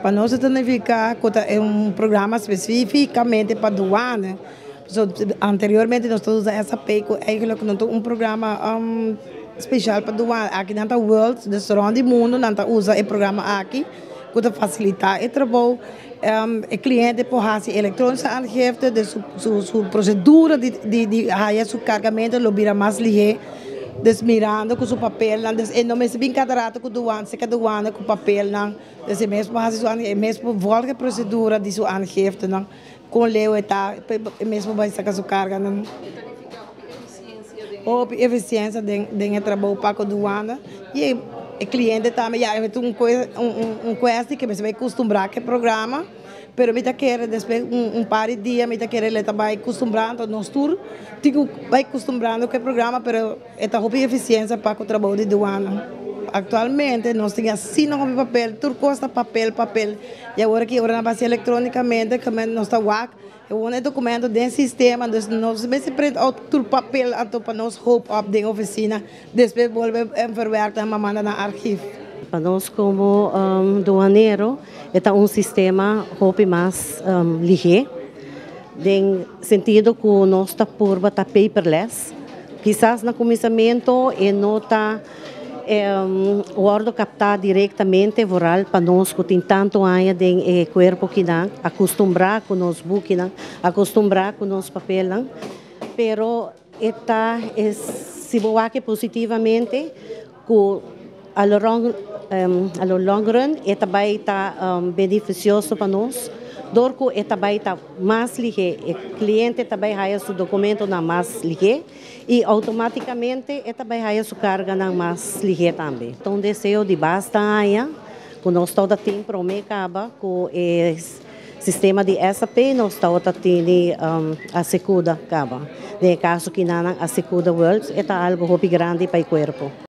Pa nos ta nifica cu ta un programa specificamente pa douane. So, anteriormente nos ta usa SAP, cu eigenlijk no ta un programa special pa douane. Aki nan ta world, dus rond di mundo nan ta usa e programa aki, cu ta facilita e trabou. E cliente por haci elektronische aangifte, dus su procedura di haya su cargamento lo bira mas lihe. Dus mirando cu su papel, dus e no mester bin cada rato cu douane, serca douane cu papel nan. Dus e mes por haci su e mes por volg e procedura di su aangifte nan. Con leu ta, e mes por bay saca su carga nan. Hopi eficiencia den e trabou pa cu douane. Y e cliente tambe, ja, e un cuestie cu bay acostumbra cu e programa, pero mi ta kere despues un par di dia, mi ta kere e ta bay acostumbrando, nos tur tin bay acostumbrando cu e programa, pero e ta hopi eficiencia pa e trabou di douane. Actualmente nos tin asina hopi papel, tur cos ta papel, papel. Y awor cu awor ta electronicamente, cu nos ta wak, e documento den sistema, dus nos mester print out tur papel anto pa nos hoop op den oficina, despues bolbe verwerk y manda na archief. Pa nos como duanero, e un sistema hopi mas lihe, den sentido cu nos ta por ta paperless. Kisas na cuminsamento e no ta wordo capta directamente vooral pa nos cu tin tanto aña den e cuerpo cu nan acostumbra cu nos boeknan, acostumbra cu nos papel, pero e ta si bo wak positivamente cu a lo long run e ta bay ta beneficioso pa nos, dor cu e ta bay ta mas lihe, e cliente ta bay haya su documento nan mas lihe y automaticamente e ta bay haya su carga nan mas lihe tambe. Anto, deseo di basta aña, cu nos tur tin prome caba cu e sistema di SAP, nos tur tin Asycuda caba. Den caso cu nan Asycuda World, ta algo hopi grandi pa e cuerpo.